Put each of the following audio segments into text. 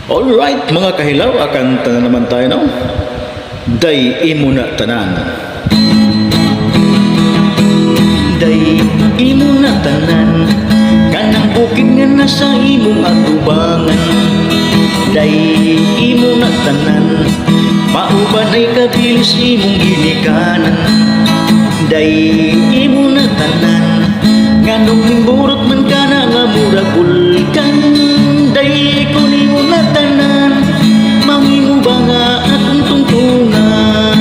Alright, mga kahilaw, akanta na naman tayo, no? Day imo na tanan. Day imo na tanan, kanang bukid nga nasa imong atubangan. Day imo na tanan, mauban ay kabilis imong ginikanan. Day imo na tanan, nganong nimburot man ka na nga murag bulkan. Day kun imo na tanan, mahimo ba nga akong tungtungan?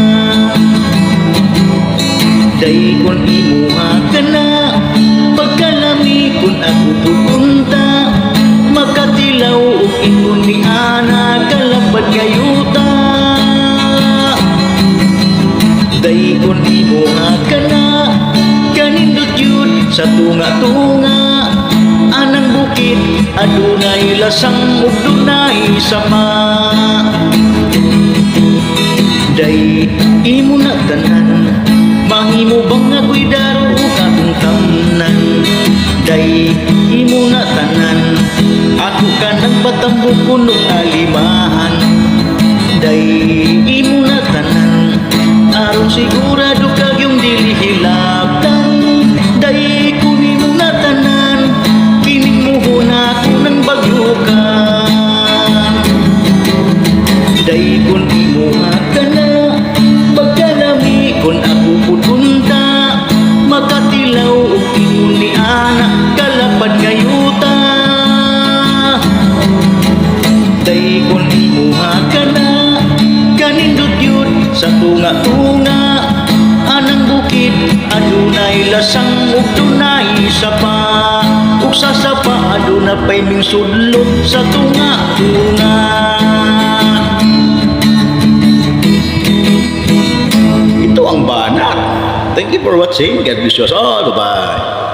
Day kun imuha ka na, pagkalami kun ako pupunta, makatilaw og ingon ni ana kalapad nga yuta. Day kun imuha ka na, kanindot yun sa tunga-tunga anang bukid, adunay lasang ug dunay sama. Day imo na tanan, mahimo bang ako'y daro ug akong tamnan? Day imo na tanan, ako ka nang patambukon og alimahan. Day imo na tanan, aron sigurado kag yung dili hilabtan. Day kun imo na tanan, kining muhon ako ng bagyukan. Day kun imuha ka na, pagkalami kun ako pupunta, makatilaw og ingon ni ana kalapad nga yuta. Day kun imuha ka na, kanindot yun sa tunga-tunga anang bukid, adunay lasang ug dunay sapa, ug sa sapa aduna pay mingsudlot sa tunga-tunga. Ito ang banat. Thank you for watching. God bless you all. Bye-bye.